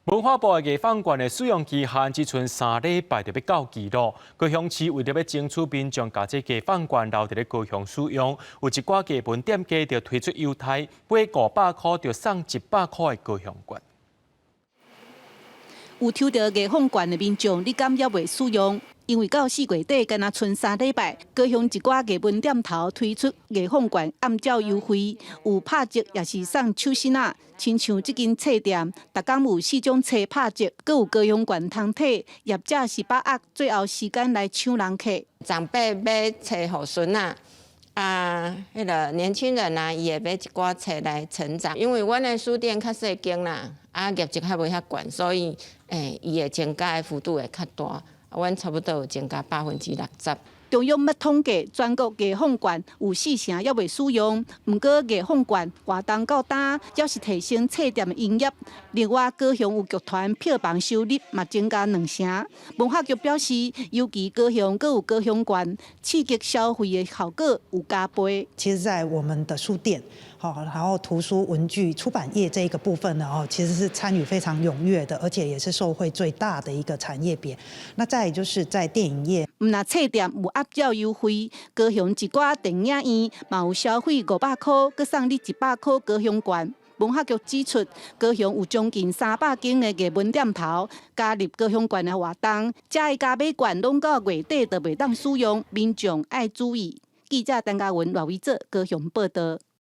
文化部的藝放券的使用期限只賰3禮拜就欲到期囉。高雄市為著欲爭取民眾共這藝放券留佇咧高雄使用，有一寡藝文店家就推出優待，買500箍就送100箍的高雄券。有抽著藝放券的民眾，你敢猶未使用？因為到4月底，干焦賰3禮拜，高雄一寡藝文店頭推出藝放券暗照優惠，有拍折，抑是送手信仔。親像這間冊店，逐工有四種冊拍折，閣有高雄券通提，業者是把握最後時間來搶人客。長輩買冊予孫仔，啊，彼个年輕人啊，伊會買一寡冊來成長。因為阮的書店較細間啦，啊，業績較袂遐懸，所以伊會增加的幅度會較大。阮差不多有增加60%。中央捌統計，全國藝放券有四成猶未使用。毋過藝放券活動到今，猶是提升冊店的營業。另外，高雄有劇團票房收入嘛增加兩成。文化局表示，尤其高雄閣有高雄券，刺激消費的效果有加倍。其實，在我們的書店，好，然後圖書文具出版業這一個部分呢，哦，其實是參與非常踴躍的，而且也是受惠最大的一個產業別。那再就是在電影業，毋但冊店有暗照優惠，高雄一寡電影院嘛有消費500箍，閣送你100箍高雄券。文化局指出，高雄有將近300間的藝文店頭加入高雄券的活動，遮的加碼券攏到月底就袂當使用，民眾愛注意。記者陳嘉文、賴偉哲高雄報導。